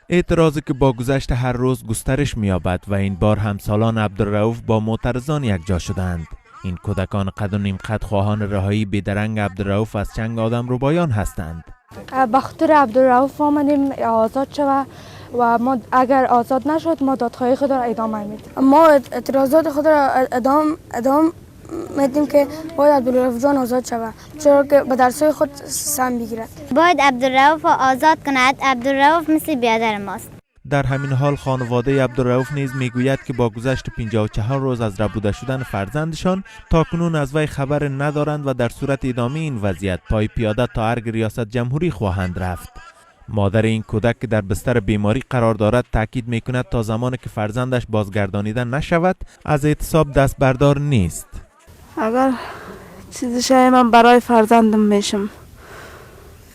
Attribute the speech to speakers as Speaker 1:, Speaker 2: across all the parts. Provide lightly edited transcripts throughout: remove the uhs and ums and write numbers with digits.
Speaker 1: اعتراضی که با گذشت هر روز گسترش می‌یابد و این بار همسالان عبدالرؤوف با معترضان یکجا شدند. این کودکان قد و نیم قد خواهان رهایی بیدرنگ عبدالرؤوف از چنگ آدم ربایان هستند.
Speaker 2: به خاطر عبدالرؤوف آمدیم آزاد شود و ما اگر آزاد نشد، ما دادخواهی خود را ادامه میدیم.
Speaker 3: ما اعتراضات خود را ادامه میدیم که باید عبدالرؤوف جان آزاد شود، چرا که به درسای خود سم بگیرد.
Speaker 4: باید عبدالرؤوف آزاد کند. عبدالرؤوف مثل بیادر ماست.
Speaker 1: در همین حال خانواده عبدالرؤوف نیز میگوید که با گذشت 54 روز از ربوده شدن فرزندشان، تاکنون از وی خبر ندارند و در صورت ادامه این وضعیت پای پیاده تا ارگ ریاست جمهوری خواهند رفت. مادر این کودک که در بستر بیماری قرار دارد، تاکید میکند تا زمانی که فرزندش بازگردانیده نشود، از اعتصاب دست بردار نیست.
Speaker 5: اگر چیزی شه، من برای فرزندم میشم،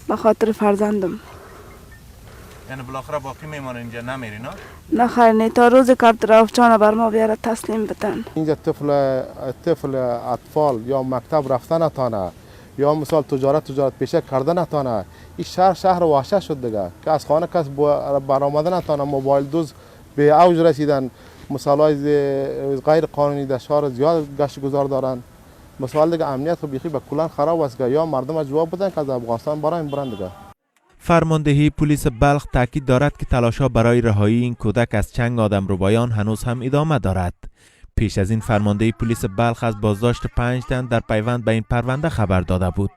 Speaker 5: به خاطر فرزندم.
Speaker 1: یعنی بالاخره باقی میمانه اینجا، نمیری نه؟
Speaker 5: نه خیر، نه، تا روز که عبدالرؤوف جان بر ما بیاره تسلیم بتن.
Speaker 6: اینجا طفل اطفال یا مکتب رفتن نتانه یا مثال تجارت پیشه کرده نتانه. این شهر شهر وحشت شد دیگه که از خانه کس برآمده نتانه. موبایل دزد به اوج رسیدن. مثال های غیر قانونی در شهر زیاد گشت گذار دارن. مثال دیگه امنیت خب بیخی به کلان خراب است. یا مردم جواب بدن که از افغانستان برایم برن دیگه.
Speaker 1: فرماندهی پلیس بلخ تاکید دارد که تلاشها برای رهایی این کودک از چنگ آدم ربایان هنوز هم ادامه دارد. پیش از این فرماندهی پلیس بلخ از بازداشت 5 تن در پیوند به این پرونده خبر داده بود.